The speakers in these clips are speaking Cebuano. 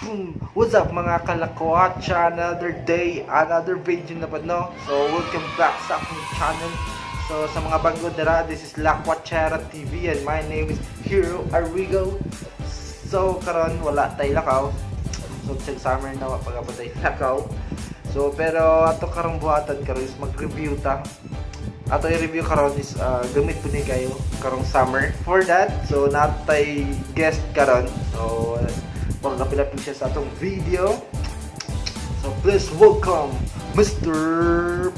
Boom! What's up, mga kalakwatsa? Another day, another video na ba, no? So, welcome back sa akong channel. So, sa mga bago dara, this is Lakwatchera TV and my name is Hero Arrigo. So, karon wala tay lakaw. So, sa summer na wa pagapon tay lakaw. So, pero ato karong buhatan karon is mag-review ta. Ato i-review karon is gamit po ni kayo karong summer. For that, so natay guest karon. So, wag kapilapil siya sa atong video. So, please welcome Mr.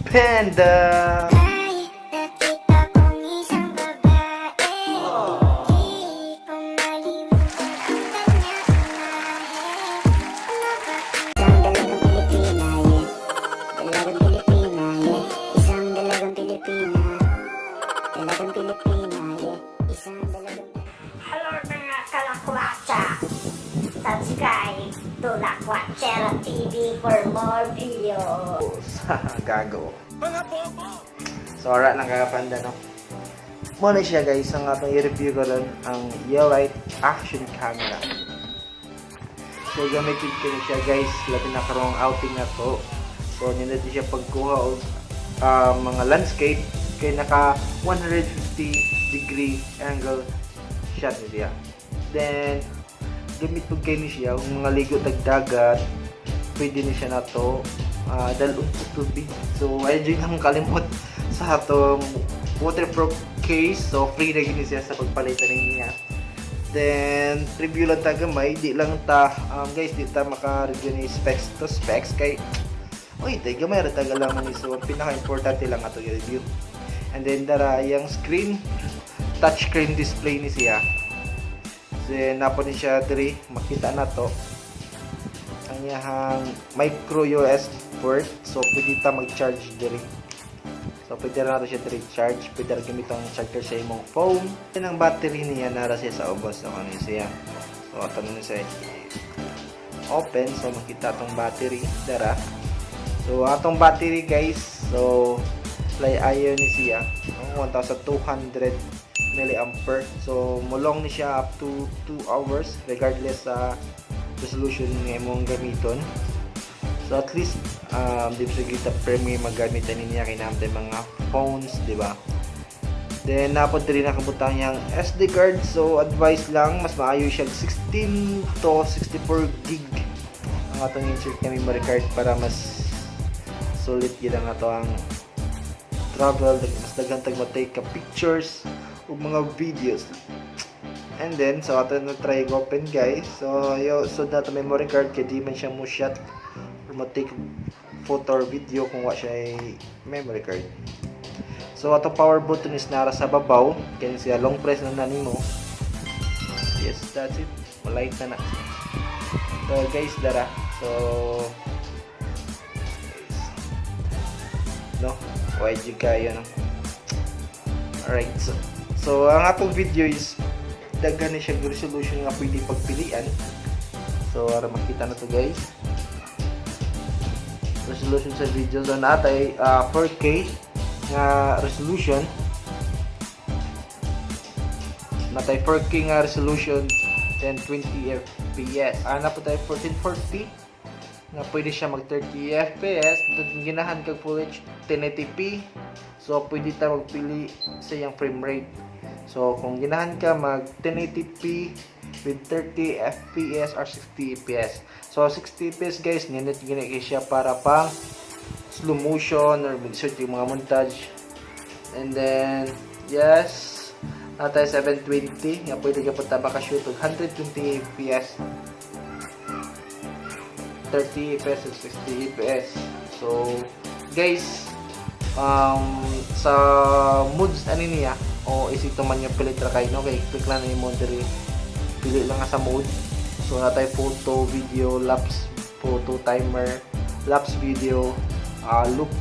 Panda! Ay, nakita kong isang babae. Di ko malimutan ang kanyang imahe. Ano ba? Isang dalagang Pilipina, yeah. Dalagang Pilipina, yeah. Isang dalagang Pilipina. Dalagang Pilipina, yeah. Isang dalagang Hello, mga kalakwatsa! Subscribe to Lakwatchera TV for more videos. Gago. Mga bobo! So, ara lang kaya, Panda, no? Muna siya, guys, ang atong i-review karon, ang Yeelight Action Camera. So, gamitin ko na siya, guys, labi na karong outing na to. So, nindot siya pagkuha og mga landscape kay naka 150 degree angle shot ni siya. Then, gamit pud kay ni siya kung mga ligo tag dagat, pwede ni siya na to dalon sa tubig. So, ay jud lang kalimot sa atong waterproof case. So, free na gini siya sa pagpalitan niya. Then, review lang ta gamay. Di lang ta, guys, di ta maka-review ni specs to specs kay oy, tay gamay ra taga lang ni. So, ang pinaka-importante lang ato i-review. And then, dara, yung screen, touchscreen display ni siya. Then, napo ni siya diri, makita na to ang iyahang micro USB port. So, pwede ta mag-charge diri. So, pwede ra nato siya diri charge. Pwede ra gamit ang charger sa imong phone. Yan ang battery niya, nara siya sa ubos. So, ano siya. So, ato na siya open. So, makita atong battery. Dara. So, atong battery, guys. So, li-ion ni siya. 1,200 milliampere. So, mulong ni siya up to 2 hours regardless sa resolution nga imong gamiton. So, at least, di ba kita permi magamit ani niya kay naa tay mga phones, di ba? Then, napod diri nakabutang yang SD card. So, advice lang, mas maayo siya 16 to 64 gig ang atong insert nga memory card para mas sulit gid ang ato ang travel, mas daghan tag ma-take ka pictures ug mga videos. And then, so ato na try open, guys. So, yo, so na to memory card kay di man siya mo shot or mo take photo or video kung wa siya memory card. So, atong power button is nara sa babaw. Kaya siya long press na nimo. Yes, that's it. Malight na na. So, guys, dara. So, guys, no? Wide yung kayo, no? Alright, so ang atong video is daghan ni siya resolution nga pwede pagpilian. So, para makita na to, guys. Resolution sa video. So, natay 4K nga resolution. Natay 4K nga resolution, then 20 FPS. Ana po tayo 1440 nga pwede siya mag 30 FPS. Then ginahan kag full HD 1080p. So pwede ta magpili sa iyang frame rate. So kung ginahan ka mag 1080p with 30 FPS or 60 FPS. So 60 FPS, guys, nindot gini siya para pang slow motion or mag-insert yung mga montage. And then, yes, natay 720 nga pwede ka punta baka shoot og 120 FPS, 30 FPS ug 60 FPS. So, guys, sa modes ani niya o easy to man yung pilit ra kay, no, kay click lang nimo diri, pili lang nga sa mode. So natay photo, video, lapse photo, timer, lapse video, loop,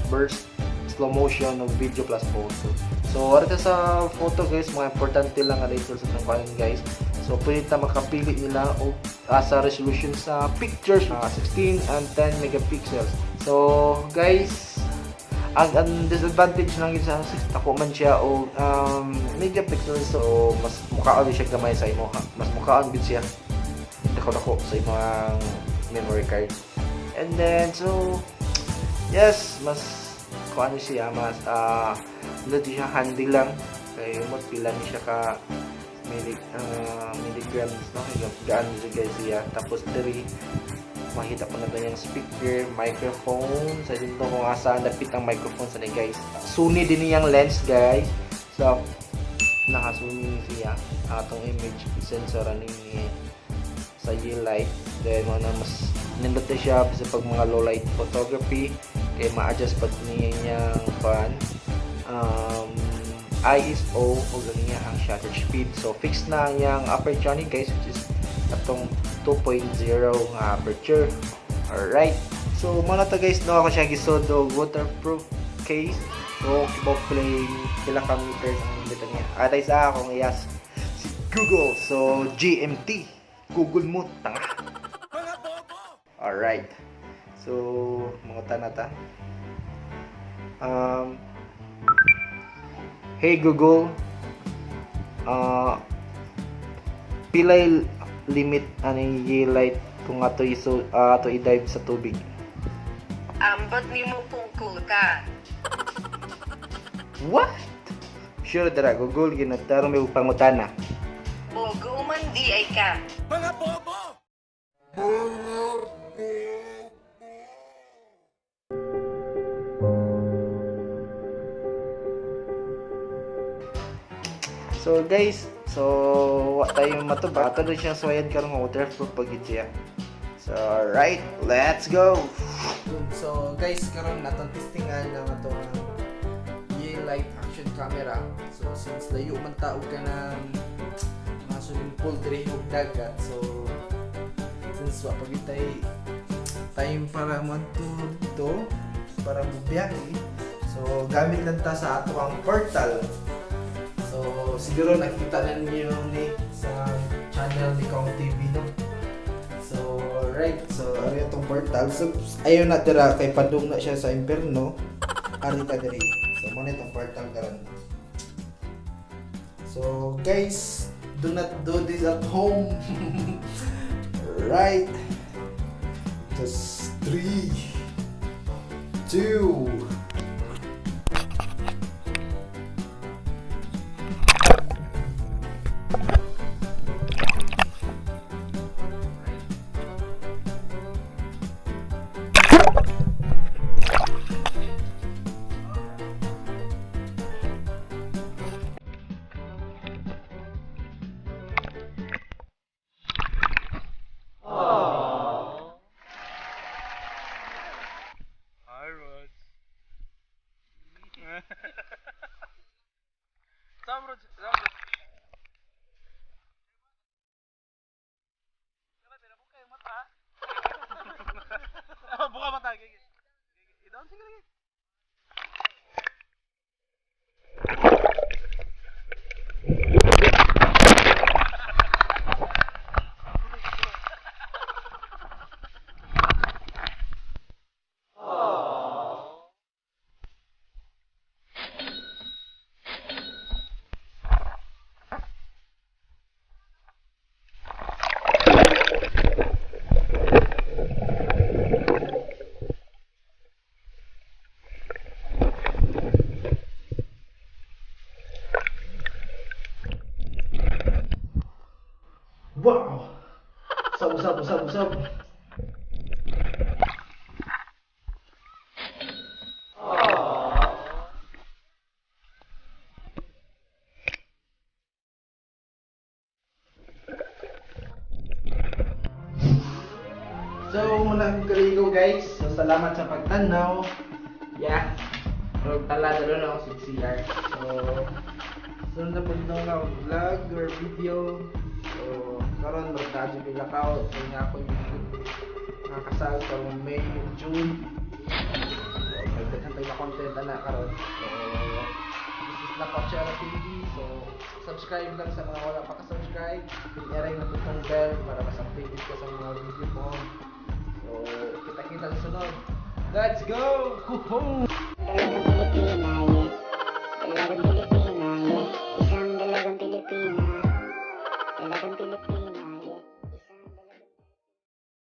burst, slow motion ug video plus photo. So arita sa photo, guys, mga importante lang nga dito sa itong guys. So pwede ta makapili nila og sa resolution sa pictures, 16 and 10 megapixels. So guys, ang disadvantage lang yun sa 6, ako man siya og megapixels, so mas mukhaon siya gamay sa imo, mas mukhaon gud siya. Dako. dako-dako sa imong memory card. And then, so, yes, mas, kung ano siya, mas, hindi siya handy lang. Kay mo pila ni siya ka milligrams, no? Gaan siya, guys, siya. Tapos, diri, makita ko na yung speaker, microphone. Sa dito kung asa dapit ang microphone sa ni, guys. Sony din niyang lens, guys. So, naka-Sony siya. Atong image sensor ani ni sa Yeelight. Then, mo na mas nindot na siya sa pag mga low light photography kay ma-adjust pag niya niyang fan ISO o niya ang shutter speed. So, fix na ang iyang aperture ni, guys, which is atong 2.0 nga aperture. Alright. So, mao na to, guys, no, ako siya gisod og waterproof case. So, kibaw play pila ka meters ang dito niya. Atay sa akong iyas si Google. So, GMT. Google mo, tanga. Alright. So, mga na ta. Hey Google, pilay limit aning light kung ato iso ato i-dive sa tubig? Ambot nimo pungkuta. What? Sure dara Google, ginatarong may pangutana. Bogo man di ay ka. So guys, so wa tayo matuba. Ato na siyang suwayan karon nga waterproof pag siya. So alright, let's go. So guys, karon natong testingan ang atong Yeelight action camera. So since layo man ta og kanang mga swimming pool diri og dagat, so since wa pa gyud tay time para mo to para mobiyahe. So gamit lang ta sa ato ang portal. So, siguro nakita na ninyo ni sa channel ni Kong TV, no? So, right. So, ari itong portal. So, ayaw na tira kay padung na siya sa impierno. Ari ta diri. So, mo na itong portal karon. So, guys, do not do this at home. Right. Just 3, 2, Hi, Rods. Sam, Rods. Sam, Rods. Buka mata. Gigi. I-down, sige, sige. Wow! Usab, usab, usab, usab. So, muna akong kaligo, guys. So, salamat sa pagtanaw. Yeah. So, tala dalo na ako sa CR. So, sunod na po na akong vlog or video. So, karon magtaas yung pilakaw. So, nga ako yung nakasal karong May, June. So, may daghan tayo na content ana karon. So, this is La Cochera TV. So, subscribe lang sa mga wala pa ka-subscribe. I-ring na itong bell para mas updated ka sa mga video ko. So, kita-kita sa sunod. Let's go! Kuho! Dalagang Pilipina, yeah. Dalagang